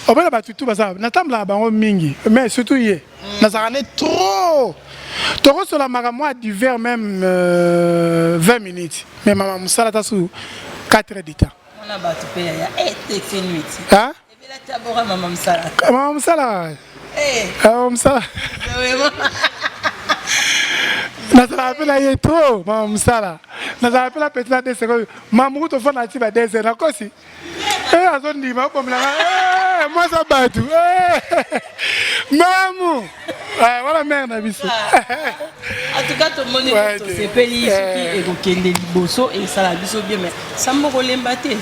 omona bato tu baza natambolaka bango mingi mais surtout ye nazalaka ne trop tokosola makambo ya divers même euh, 20 minutes mais mama mosala ta su 4 heures du temps eh, Mama mosala. Eh. Mama mosala. nazalaka mpe na ye trop mama mosala nazalaka mpe na peti na de seconde mama moku tofanda ati ba deux heures nakosi eh, azondima obomelanga eh, mwasi ya bato eh, mamu wana mare na biso en tout cas tomoni tosepeli soki ekokende liboso esala biso bien mais sambo kolemba te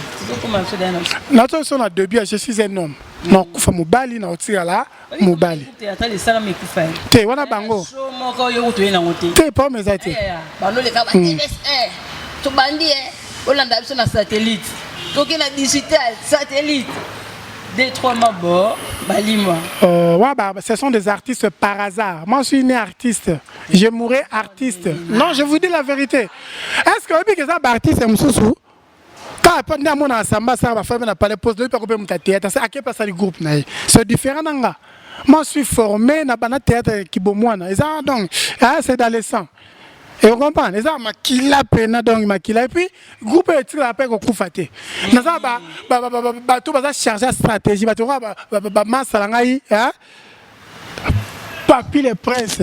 Nazo biso na debut ya je suis un homme. Nakufa mobali na otikala mobali. Te wana bango. Te problème eza te. Banoleka ba TVS1. Tobandi eh olanda biso na satellite. Toke na digital satellite. Deux, trois mabor, balima. Euh, ouais, bah, ce sont des artistes par hasard. Moi, je suis né artiste. Je mourrai artiste. Non, je vous dis la vérité. Est-ce que vous avez artiste mosusu kaka mpo nde amonaka samba asala bafami na palais poste lobi akope moto ya théâtre ake mpe asali groupe na ye c'est différent na nga moi je suis formé na bana théâtre kibomwana eza donc ah, c'est dans le sang et on comprend eza makila pena donc makila et puis groupe oyo etikala mpe kokufa te naza bato baza charge ya stratégie bato bamasala ngai Papy le prince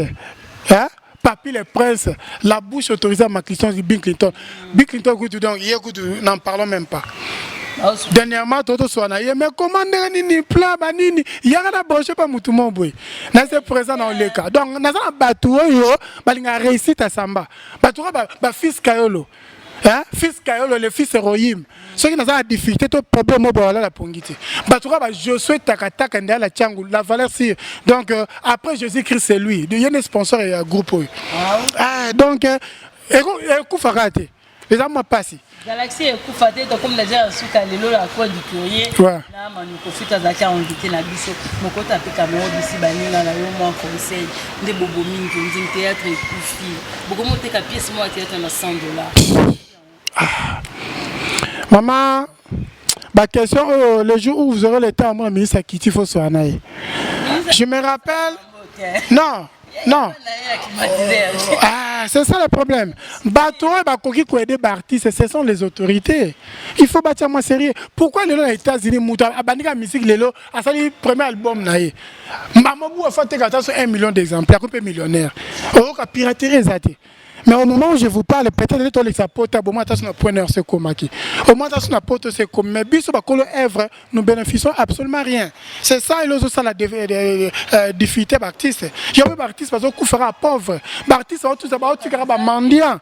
hein? Papy le prince, la bouche autorisée à ma Clinton, Bill Clinton. Bill Clinton, donc, n'en parlons même pas. Dernièrement, Toto Swana, mais comment nini plein banini, yaka na branché pas mutu mo boye. Na se présent dans le cas. Donc, naza na batu oyo balinga réussite à samba. Batu ba ba fils kayolo. Hein? Fils Kayolo, le fils Erohim. Soki naza na difficulté to problème oyo balala pongi te. Bato kaka ba Josué Takataka nde ala Tshangu, la valeur sûre. Donc euh, après Jésus-Christ c'est lui. Ye nde sponsor ya groupe oyo. Ah, donc euh, ekufaka te. Eza mwa pasi. Galaxie ekufa te tokomi deja na suka lelo la croix du courrier ouais. na Manu Kofi azalaki invité na biso mokota mpe kamero bisi baninga na yo mwa conseil nde bobomi nzonzing théâtre ekufi bokomi oteka pièce moko ya théâtre na 100 dollars ah. Maman ba question oyo le jour où vous aurez le temps mona ministre akiti fo soa na ye je me rappelle non non ah, c'est ça le problème bato oyo bakoki koaider baartiste ce sont les autorités il faut batia mwa sérieux pourquoi lelo na états-unis moto abandika musique lelo asali premier album na ye mamobu afa teka ata so 1 million d'exemplaires akomi mpe millionnaire oyoka piraterie eza te Mais au moment où je vous parle, peut-être que tolekisa pota bomoi ata so na point heure sekomaki. Au moins ata so na poto sekomi. Mais biso bakolo œuvre, nous bénéficions absolument rien. C'est ça il ozosala euh, difficulté ba artiste. Yo ba artiste bazokufaka pauvre. Ba artiste baotusa baotikaka ba mendiant.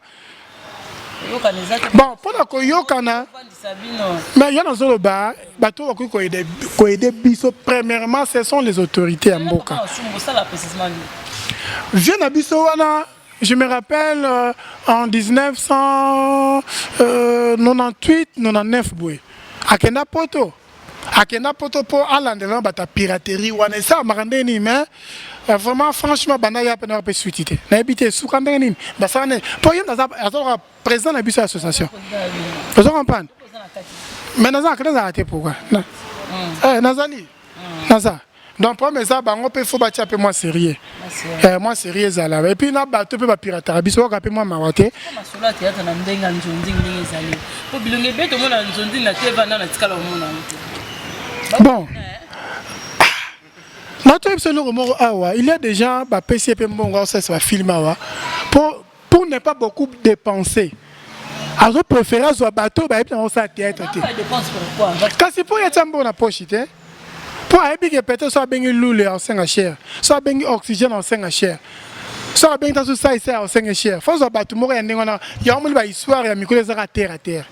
Bon, mpo na koyokana mais yo nazoloba bato oyo bakoki koaide biso premièrement ce sont les autorités ya mboka vie na biso wana Je me rappelle euh, en 1998 99 boye akenda poto akenda poto mpo alandela bato ya piraterie wana esalamaka ndenge nini mais euh, vraiment franchement banda ya mpe mpe suite te nayebi te esuka ndenge nini basala nini mpo ye azalaka président na biso ya association ozo comprendre mais nazalaka nazalaka te pourquoi hmm. eh, nazali naza donc problème eza bango mpe fo batia mpe mwa sérieux eh, mwa sérieux ezala et puis na bato mpe bapirataka biso oyoka mpe mwa mawa te masolo ya théâtre na ndenge ya nzonzi ndenge ezali mpo bilongi ebele tomona nzonzi na teva na natikala omona yango te bon natoyebisa eloko moko awa il y a des gens bapesi ye mpe mbongo aosalisa bafilme awa mpo pour ne pas beaucoup dépenser azo préféré azwa bato oyo bayebi nango kosala théâtre te kasi mpo ye atya mbongo na poche te mpo ayebi ke peut-être so abengi lule aosenga cher so abengi oxygène aosenga cher so abengi taso saisai aosenga cher fo azwa bato moko ya ndenge wana yango moni bahistoire ya mikolo ezaka terre à terre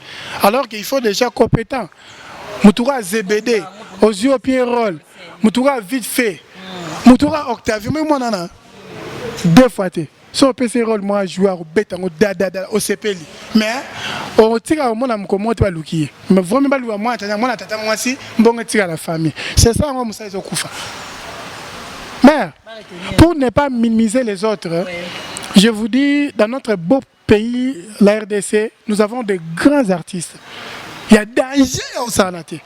alors qu'il faut déjà compétent motu kaka zebede ozwi yo pie role motu kaka vite fait motu kaka octavio moi mwana na deux fois te soki opesi ye role moko ajoue akobeta yango dadada osepeli mais otika komona mokolo moko te baluki ye mais vraiment baluka mwana tata mwana tata mwasi mbongo etika la famille c'est ça yango mosala ezokufa mère pour ne pas minimiser les autres ouais. je vous dis dans notre beau pays la RDC nous avons de grands artistes il y a danger osala te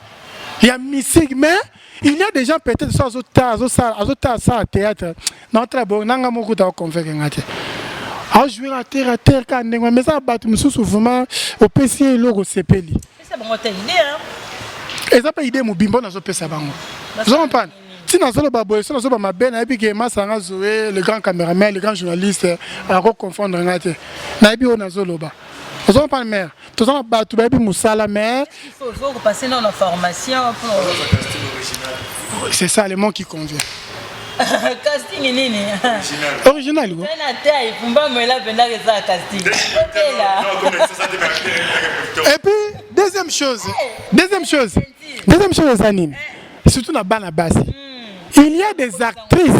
il y a mystique mais il y a des gens peut-être so azotala azosala azotala sala théâtre na otala bongo nanga moko kuta oconvaincre nga te ajoue na terre à terre kaka ndenge wana mais eza na bato mosusu vraiment opesi ye eloko osepeli eza mpe idée mobimba oyo nazopesa bango ozo comprendre ti nazoloba boye so nazoloba mabe nayebi ke masa nga zoe le grand cameraman le grand journaliste ako confondre nga te nayebi oyo nazoloba ozo comprendre mère toza na bato bayebi mosala mais Il faut passer dans la formation pour... C'est ça le mot qui convient. casting nini original ko na taille pumba mwela penda ke ça casting otela et puis deuxième chose deuxième chose deuxième chose eza nini surtout na bana basi hmm. il y a des actrices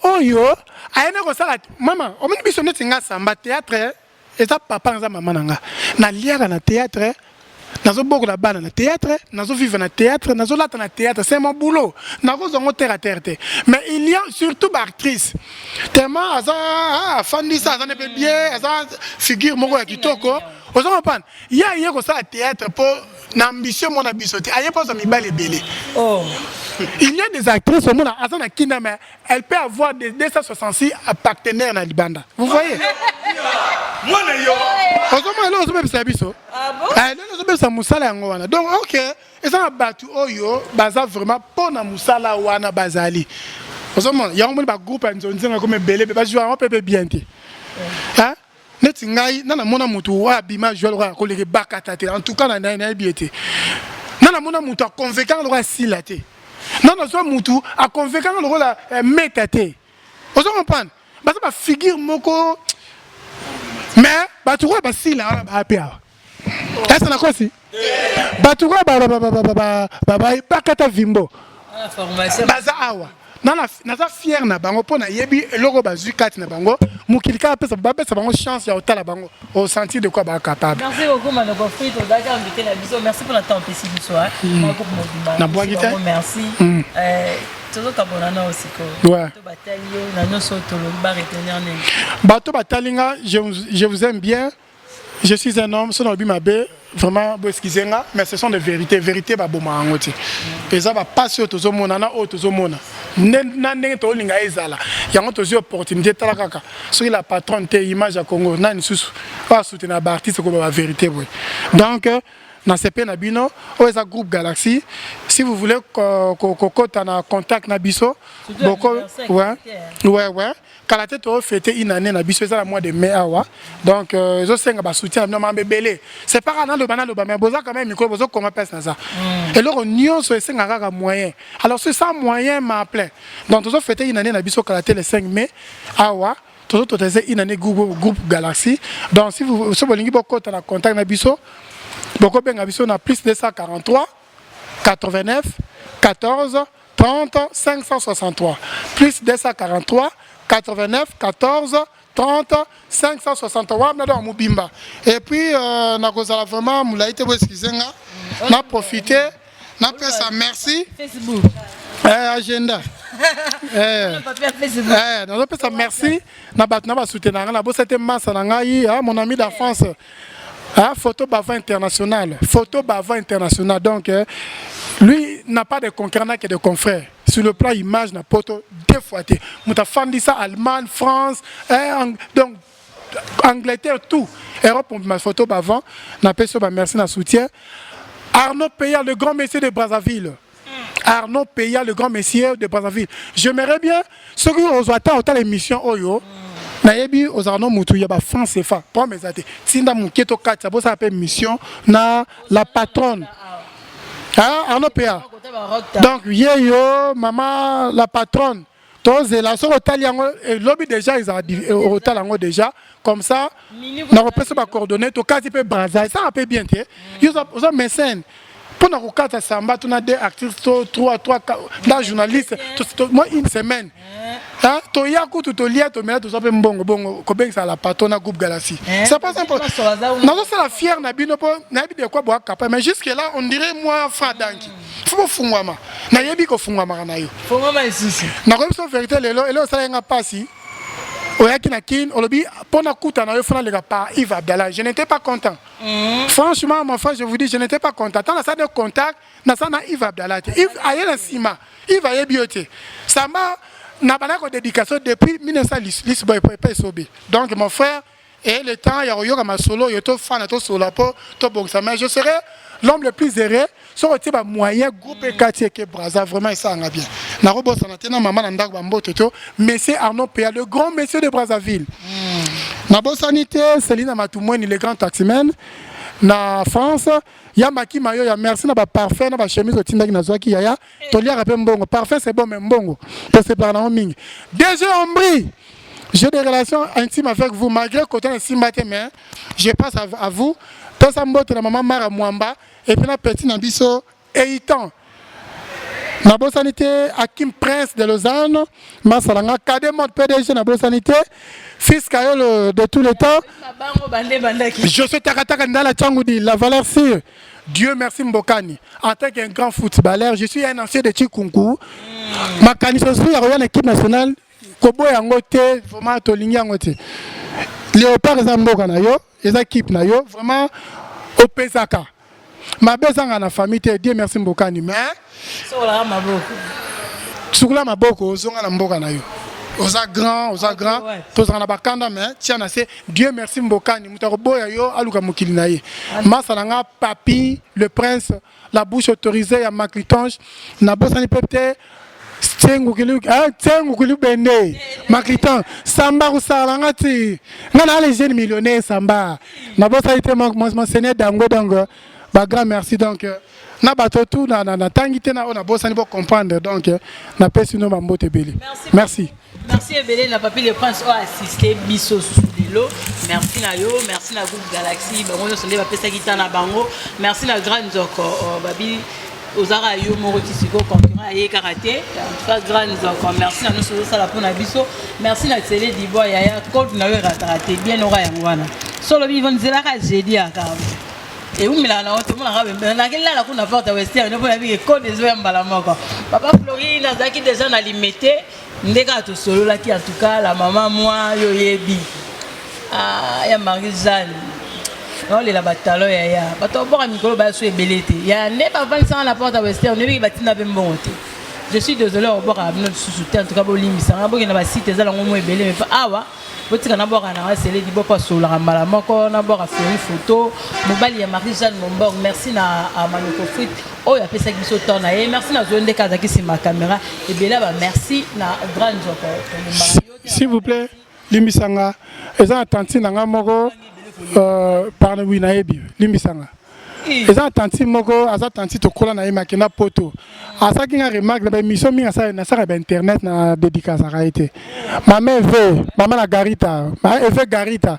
oyo ayende kosala mama omoni biso neti nga samba théâtre Eza papa naza mama na nga. Naliaka na theatre, nazobokola bana na theatre, nazo vivre na theatre, nazolata na theatre, c'est mon boulot. Nakozwa yango terre à terre te. Mais il y a surtout ba actrices. Tellement aza ah, afandisa aza ne pe bien, aza figure moko ya kitoko. Ozo comprendre? Ye aye kosala theatre po na ambition mona biso te. Aye po azwa mibali ebele. Oh. Il y a des actrices omona aza na kinda mais Elle peut avoir des 266 partenaires na libanda. Vous voyez? Mwana yo. Ozomona eloko ozobebisa biso. Ah bon? Eh, nani ozobebisa mosala yango wana. Donc OK, eza na bato oyo baza vraiment mpo na mosala wana bazali. Ozomona yango moni ba groupe ya nzonzenga comme ebele ba jouer yango mpe mpe bien te. Hein? Neti ngai na namona motu oyo abima jouer lokola koleka ebakata te. En tout cas na nayebi ye te. Na namona motu aconvaincanga lokola sila te. Na nazwa mutu a convaincre nga lokola eh, meta te. Ozo comprendre? Baza ba figure moko mais bato oyo basila wana baya mpe awa. Ese nakosi? Bato oyo bakata vimbo baza awa naza fier na bango mpo nayebi eloko bazwi kati na bango mokili kaka pesa bapesa bango chance ya kotala bango osentir de quoi ba capable. Merci beaucoup Manoko Frite, ozalaki invité na biso. Merci pour la temps opesi biso hein. Na groupe mobimba. Na bwaki te. Merci. Euh tozokabona na osiko. Ouais. To batali yo na nyonso tolobi ba retenir nini. Bato batali nga, je vous aime bien. Je suis un homme, soki nalobi mabe vraiment bo excusez nga, mais ce sont des vérités, vérité ba boma yango te. Eza ba pasi oyo tozomona na oyo tozomona. Na ndenge tolinga ezala. Yango tozwi opportunité tala kaka. Soki la patronne te image ya Congo nani susu oyo asoutenir ba artistes ko ba vérité boye. Donc na sepe na bino oyo eza groupe Galaxy. Si vous voulez kokota na contact na biso boko ouais ouais ouais kala te to fêter une année na biso eza na mois de mai awa. Donc ezosenga ba soutien na bino mambe ebele. C'est pas na loba na loba mais boza quand même micro bozo koma pesa na za. Eloko nyonso esenga kaka moyen. Alors c'est sans moyen ma plein. Donc tozo fêter une année na biso kala te le 5 mai awa tozo totaliser une année groupe, groupe Galaxy. Donc si vous so bolingi bokota na contact na biso bokobenga biso na plus 243 89 14 30 563 plus 243 89 14 30 563 wana donc mobimba. Et puis euh, nakozala vraiment molai te, bo excuse nga na profiter napesa merci Facebook eh, agenda eh, eh, nazopesa merci na bato na basoutenaka nga, nabosa te masa na ngai, ah, mon ami d'enfance, ah, photo bava international, photo bava international. Donc lui n'a pas de concurrent, n'a que de confrères sur le plan image na poto deux fois te moto afandisa Allemagne, France, eh, donc Angleterre, tout Europe, ma photo bavant, napesi yo bamerci na soutien. Arnaud Peya, le grand monsieur de Brazzaville. Arnaud Peya, le grand monsieur de Brazzaville. J'aimerais bien, soki ozwa ata otala émission oyo, nayebi ozala no mutu ya ba franc CFA, problème eza te. Tinda moke tokatisa, bosala mpe mission na la patronne. Ah, Arnaud Peya. Donc ye yo mama la patronne tozela soki otali yango elobi déjà ezala otala yango déjà comme ça nakopesa bacoordonnées tokati mpe Braza esaka mpe bien te. Yo oza mécène mpona kokata samba tuna deux artistes to trois trois na journaliste moi une semaine toya kutu tolia tomela tozwa mpe mbongo bongo kobengisa la patron na groupe Galaxy, c'est pas simple. Nazosala fier na bino mpo nayebi de quoi boa capable, mais jusque là on dirait moi fra danki fo bofungwama, nayebi kofungwamaka na yo. Fongama lisusu. Nakoyebi so vérité lelo eloko esalaki nga mpasi, oyaki na Kine, olobi mpo nakuta na yo fo naleka par Yves Abdallah. Je n'étais pas content. Franchement, mon frère, je vous dis, je n'étais pas content. Tant nasala de contact nasala na Yves Abdallah te. Yves aye na nsima, Yves ayebi yo te. Samba na bandaki kodédication depuis 1900 Lisboy epe esobe. Donc mon frère, et le temps ya koyoka masolo oyo tofanda tosola mpo tobongisa, mais je serai l'homme le plus heureux soki otie bamoyen groupe ekati eke Braza, vraiment esalanga bien. Nakobosana te na mama na ndako, bambote to monsieur Arnaud Peya, le grand monsieur de Brazzaville. Nabosani te Selina Matumweni, le grand taximan na France ya Makima yo ya merci na baparfum na bachemise otindaki nazwaki yaya. Toliaka mpe mbongo, parfum c'est bon, mais mbongo tosepelaka nango mingi. DG Ombri, j'ai des relations intimes avec vous malgré côté na simba te, mais je passe à vous. Pesa mbote na mama Mara Mwamba et puis na petit na biso Eitan. Nabosani te Akim Prince de Lausanne, masalanga Kademot PDG. Nabosani te fils Kayolo de tous les temps. Bango bande bandaki. Je suis Takataka Ndala Tchangudi, la valeur sûre. Dieu merci Mbokani. En tant qu'un grand footballeur, je suis un ancien de Chikunku. Makanisi osu ya koya na équipe nationale, koboya yango te, vraiment tolingi yango te. Léopard eza mboka na yo, eza équipe na yo, vraiment opesaka. Mabe ezanga na famille te, Dieu merci Mbokani, mais sokolaka maboko. Sukula maboko, ozonga na mboka na yo. Oza grand, oza grand, tozala na bakanda mais tia na se. Dieu merci Mbokani, moto akoboya yo aluka mokili na ye. Masa na nga Papi le Prince, la bouche autorisée ya Maclitonge, nabosani mpe te Tsengu Bende Maclitonge Samba kosala nga ti nga na les jeunes millionnaires Samba. Nabosani te mon seigneur Dango. Donc ba grand merci donc na bato tu natangi te na oyo nabosani bocomprendre. Donc napesi no bambote ebele, merci. Merci ebele na Papi le Prince oyo assisté biso susu lelo. lelo. Merci na yo, merci na groupe Galaxy, bango nyonso nde bapesaki temps na bango. Merci na Grand Nzoko, euh, babi ozalaka yo moko ti sikoyo concurrent aye kaka te. En tout cas Grand Nzoko, merci na nyonso ozosala mpo na biso. Merci na Tsele Dibois yaya, code na yo erataka te, bien ora yango wana. Solo bi nzelaka jeudi aka. Ewumelaka nango tomonaka nakelala kuna porte ya western mpo na bike code ezoya mbala moko. Papa Florine azalaki deja na limete nde kaka tosololaki. En tout cas la mama mwa yo oyebi, ah, ya Marie Jeanne naolela batalo yaya, bato babwaka mikolo baya so ebele te ya nde bavandisanga na porte ya western, oyebiki batinda mpe mbongo te. Je suis désolé, obwakaka bino lisusu te. En tout cas bolimbisanga, bokenda basite eza nango mo ebele, mais awa botika nabwaka na seledi boko asololaka mbala moko. Nabwaka Flori photo mobali ya Marie Jeanne Mombong. Merci na Manoko Fruit oyo apesaki biso temps na ye. Merci na Zoe ndeka azalaki nsima ya caméra. Ebele ba merci na Grand Nzoko, tolembaka yo. S'il vous plaît, limbisanga, eza na tantine na nga moko, pardon, oui, nayebi, limbisanga, eza na tantine moko, aza tantine tokola na ye, makenda poto, asalaki nga remarque na baémission mingi nasalaka bainternet na dédicacaka ye te. Mama Eve, mama na Garita, mama Eve Garita,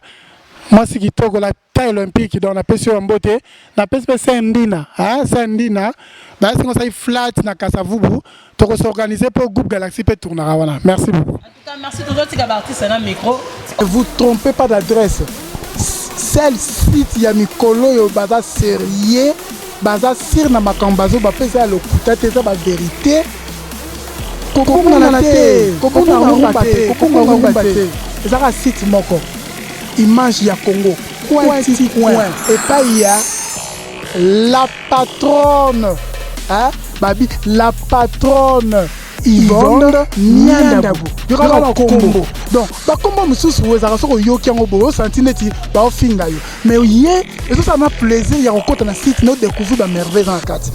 mwasi kitoko, la taille olympique. Donc napesi oyo mbote, napesi mpe Saint Ndina, Saint Ndina bayasingo osali flat na Kasavubu, tokos'organiser mpo groupe Galaxy mpe tournaka wana. Merci beaucoup. En tout cas merci, tozotika baartiste na micro. Vous trompez pas d'adresse, seul site ya mikolo oyo baza sérieux, baza sire na makambo bazo bapesa ya lokuta te, eza bavérité. Kokungana te, kokungana rumba te, kokungana rumba te, ezaka site moko, Image ya Congo, coin ti coin, epai ya la patronne, hein? Babi la patronne Yvonne Niandabu, yokaka bakombo. Donc bakombo mosusu ezalaka soki oyoki yango boye, osanti neti baofinga yo, mais ye ezosala na plaisir ya kokɔta na site na odécouvrir bamerveille eza na kati.